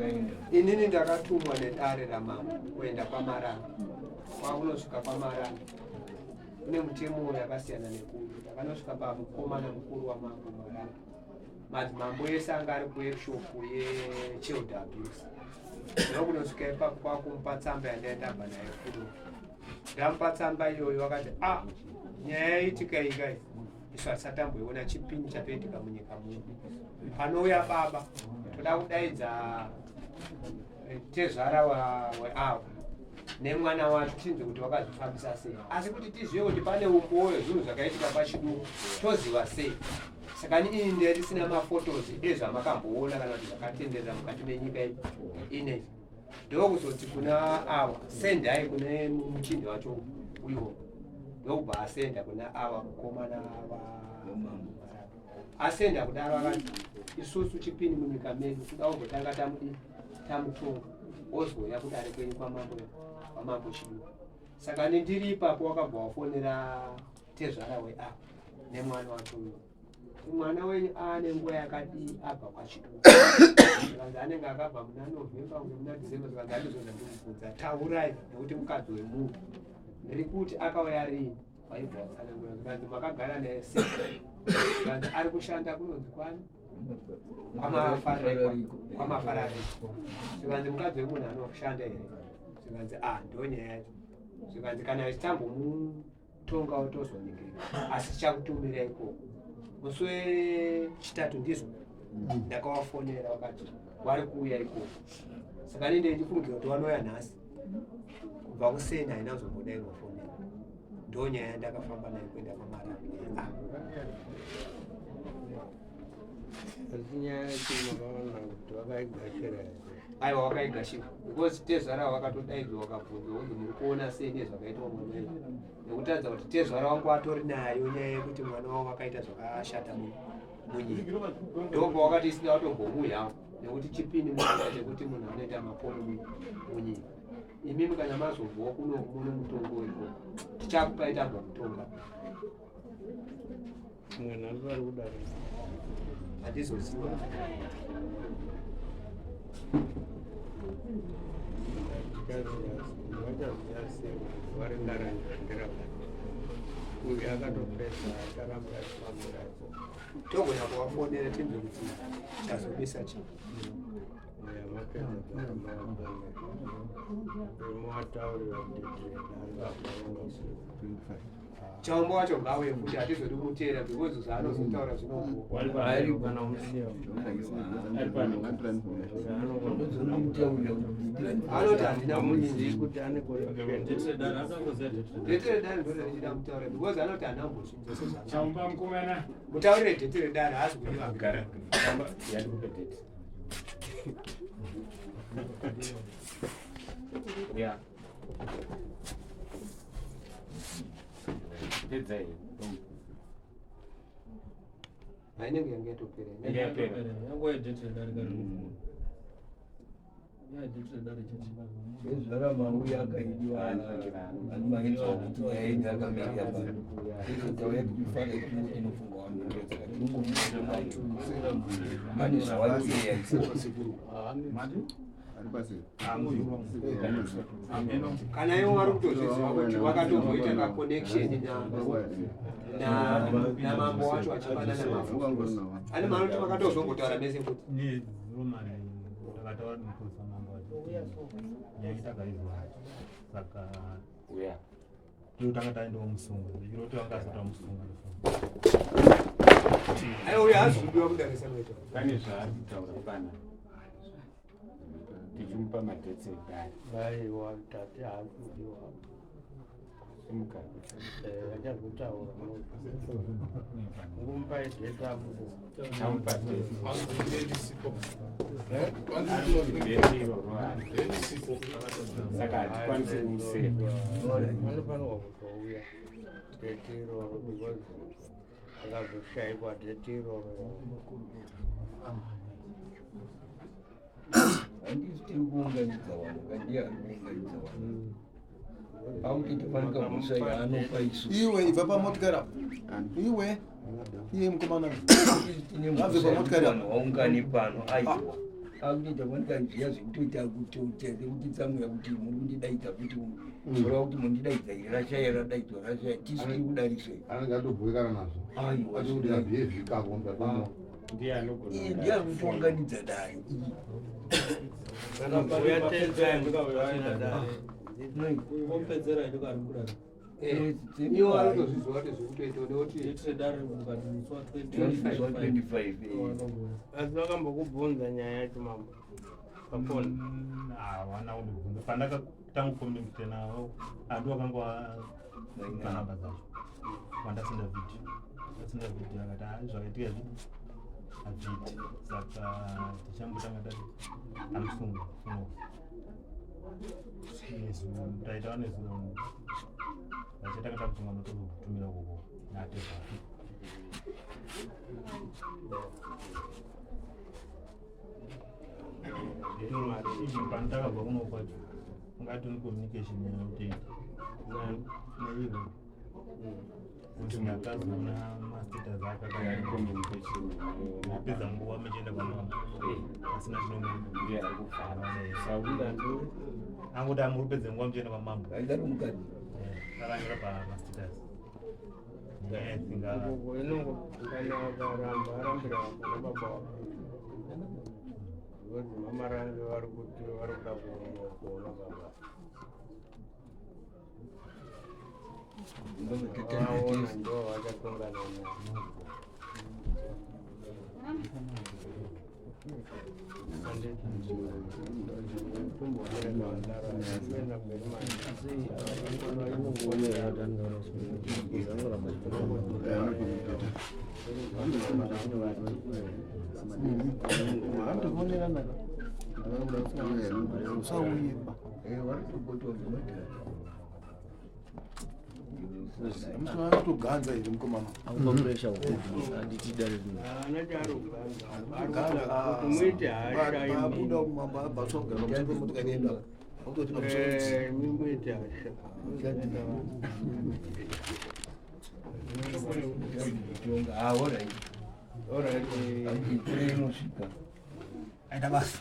Makaenda. Inini ndakatumwa nedare ramambo kuenda kwaMaranga. Kwakunosvika kwaMaranga kune mutemo yakasiyana nekuno. Ndakanosvika pamukomana mukuru wamambo Maranga. Madzimambo ese anga ari kuworkshop yechild abuse. Ndokunosvika ipapo kwakumupa tsamba yandanga ndabva nayo kuno. Ndamupa tsamba iyoyo akati ah nyaya yaitika iyi kai isu hatisati tamboiona chipini chatoitika munyika muno. Panouya baba toda kudaidza tezvara weavo nemwana wacho tinzwe kuti wakazvifambisa sei asi kuti tizive kuti pane umbowo wezvinhu zvakaitika pachiduku toziva sei saka ini ndisina mafotos ezvamakamboona kana kuti zvakatenderera mukati menyika inei ndokuzoti kuna ava sendai kune muchinda wacho uyo ndokubva asenda kuna ava mukomana va asenda kudaro akati isusu chipini munyika medu kuda kumbotanga tamudii tamutonga ozouya kudare kwenyu kwamambo kwamambo chiduku saka nendiri ipapo wakabva wafonera tezvara weapa nemwana wacho uyo mwana wenyu aane nguva yakadii abva kwachiduku zvikanzi anenge akabva muna November kunge muna December zvikanzi andizvo zvandikubvunza taurai nekuti mukadzi wemunhu ndiri kuti akauya rini waibva watsanangura zvikanzi makagara naye sei zvikanzi ari kushanda kunonzi kwani kwamafarariko zvikanzi mukadzi wemunhu anoshanda here zvikanzi a ndo nyaya yacho zvikanzi kana chitambomutonga utozoningirika asi tichakutumira ikoko musi wechitatu ndizvo ndakawafonera vakati wari kuuya ikoko saka ninde ndifungira kuti wanouya nhasi kubva kuseni haina kuzombodairwa fonera ndo nyaya yandakafamba nayo kuenda kwamara Asi nyaya yacho makaona kuti vakaigashira here? Aiwa, wakaigashira because tezvara wakatodaidzwa wakabvunzwa kunzi muri kuona sei nezvakaitwa mwana uyu nekutaridza kuti tezvara wangu atori nayo nyaya yekuti mwana wavo akaita zvakashata munyika ndopa wakati isina kutombomuyawo nekuti chipini munyika chekuti munhu anoita mapono munyika imimi kana mazobvawo kuno muno mutongo weko tichakupai tabva kutonga Mwana ari kudaro. Handizoziva. Uyu akatopedza acharamba achifambira. Togona kuvafonera tinzwe kuti chazomisa chii. Chaumbo wacho ngauye futi hatizodi kumuteera because zvaanozotaura zvinoanoti handina kuti ane dete redare ndorerichida mutaura because anoti handina kumbozvinzwa mutaurire dete redare haasi kudiwa. Yeah. Pedzai. Hainenge yange yatopera. Yange yapera. Yangu yedate redarika riri. Yedate redarika chete. Ezvara mauya akaidiwa animaitwa kuti nyaya yenyu yakamirira pano. Izvo tauya tichifara kuti inofunga vanhu saka tinongomuaa pane zvawaiteya. Kana ivo vari kutozviziva kuti wakatomboita kaconnection namambo wacho achipanana mavhu ane manoti makatozombotaura mese futi. Ndakataura nemupurisa mambo achiti nyaya takaizwa saka Uya. totanga taendawo musunga zvichiroti vanga asati vamusunga. Aiwa, uyo haazi kudiwa kudarisa maita. Pane zvaari kutaura pana. Tichimupa madetsi edare. Aiwa, tati haasi Simuka. Achazotaura. Ngumupai date abude. Tamupa date. Date iroro hari. Saka hatikwanisi kumuseva. Anofanirwa kutouya date iroro because akazoshaikwa date iroro. Handisi tiri kuunganidza vanhu kandiye ari kuunganidza vanhu akuti tofanika mhosva yaanopa isu. Iwe ibva pamotikari apo iwe, iye mukomana. Tine Abve mhosva pamotikari yekuti vanhu vaungane pano aiwa. Akutoita fanika zviya zvekutoita kutoita sekuti tsamwira kuti muri kundidaidza futi, kureva kuti mundidaidza iri rashaya, radaidzwa rashaya, tisu tiri kudarisei. Anenge atobhuikana nazvo. Aiwa. Achikuti abhiyevhikako. Ndiye anogona. Iye ndiye ari kutounganidza dare iyi. Iwo anotozviziva kuti zvekutoita nekuti 25. Asi vakambokubvunza nyaya yacho mambo pafoni? Hawana kundibvunza. Pandakatanga kucommunicate navo, handi wakanga panhamba dzacho wandasenda vhidhiyo, ndasenda vhidhiyo, akati, "Ah, zvakaitika izvi hazviiti, saka tichambotanga tati tamusunga kuno." Nezuro taitawa, nezuro vachatanga tamusunga, notozokutumira ukoko natezvara. Even pandakabva kuno kwacho ungatoni communication yakutoita neivo kuti ndakazoona mastatus ake. Communication. Kupedza nguva mechienda kwamambo asina Ndiye ari kufara. chinomwe, anguti amuri kupedza nguva muchienda kwamambo. Aidaro mukadzi. Akanyora pamastatus nyaya dzinga. Inongo kana akaramba arambira pana baba wake, because mamarange vari kuti vari kuda kuona baba vaona, ndo vachatongana naye. Tomboonera mberi manje. Usauyepa. Varitokotoa zvemadhara. Mutoganza here mukomana? Haana chaari kuganza, ari kuti muite hasha imi. Abuda mambo abva sogara pamusoro pemotikari yedu apa akutotina. Imi muite hasha. Alright, alright, kure inosvika. Aita basa.